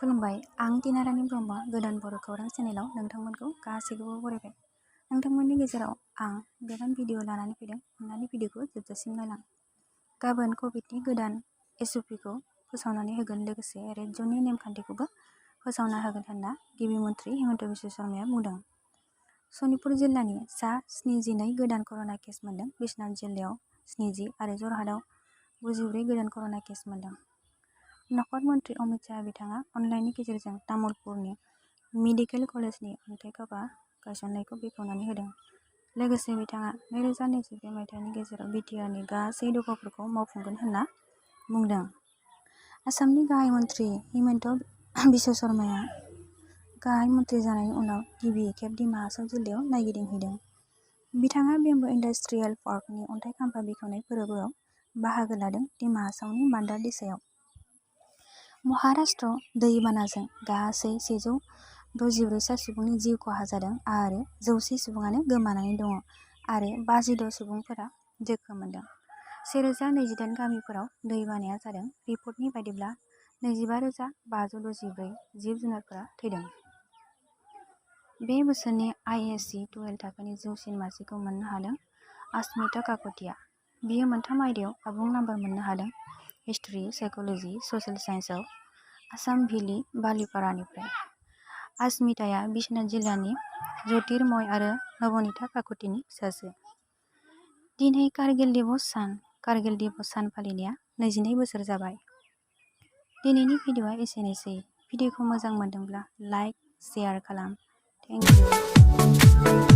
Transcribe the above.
खुलुमबाय, आं दिनारानि ब्रह्म गोदान बर' खौरां चेनेलाव नोंथांमोनखौ गासैखौबो बरायबाय। नोंथांमोननि गेजेराव आं गोदान भिडिअ लानानै फैदों। अन्नानै भिडिअखौ जोबजासिम नायलां। गाबोन कभिडनि गोदान एसअपिखौ फोसावनानै होगोन, लोगोसे रेड जननि नेमखान्थिखौबो फोसावना होगोन होनना गिबि मन्थ्रि हिमन्त बिश्व शर्माया बुंदों। सनितपुर जिल्लानि सा 72 गोदान कर'ना केस मोनदों। बिश्वनाथ जिल्लायाव 70 आरो जरहाटआव 94 गोदान कर'ना केस मोनदों। नखर मन्थ्रि अमित शाह बिथाङा अनलाइननि गेजेरजों तामुलपुरनि मेडिकेल कलेजनि अन्थाइ खाम्फा गायसननायखौ बेखेवनानै होदों। लोगोसे बिथाङा 2022 मायथाइनि गेजेराव बिटिआरनि गासै दफाफोरखौ मावफुंगोन होनना बुंदों। आसामनि गाहाय मन्थ्रि हिमन्त बिश्व शर्माया गाहाय मन्थ्रि जानायनि उनाव गिबि खेब डिमा हासाव जिल्लायाव नायगिदिंहैदों। बिथाङा बेम्बु इन्डास्ट्रियेल पार्कनि अन्थाइ खाम्फा बेखेवनाय फोरबोआव बाहागो लादों। डिमा हासावनि बान्दार दैसायाव महाराष्ट्र दैबानाजों गासै 164 सुबुंनि जिउ खहा जादों आरो 100 सुबुङानो गोमानानै दङ आरो 56 सुबुंफोरा जोखोम मोनदों। 1028 गामिफोराव दैबानाया जादों। रिपर्टनि बायदिब्ला 25,564 जिब-जुनारफोरा थैदों। बे बोसोरनि आइएससि 12 थाखोनि जौसिन मासिखौ मोननो हादों अस्मिता काकतिया। बियो मोनथाम आयदायाव आबुं नाम्बार मोननो हादों। हिस्ट्रि, साइकोल'जि, ससियेल साइन्सआव आसाम भेलि बालिपारानिफ्राय। अस्मिताया बिश्वनाथ जिल्लानि ज्यतिर्मय आरो नबनीता काकतिनि फिसाजो। दिनै कारगिल दिवस सान। कारगिल दिवस सान फालिनाया 22 बोसोर जाबाय। दिनैनि भिडिअ'आ एसेनोसै। भिडिअ'खौ मोजां मोनदोंब्ला लाइक, शेयार खालाम। Thank you.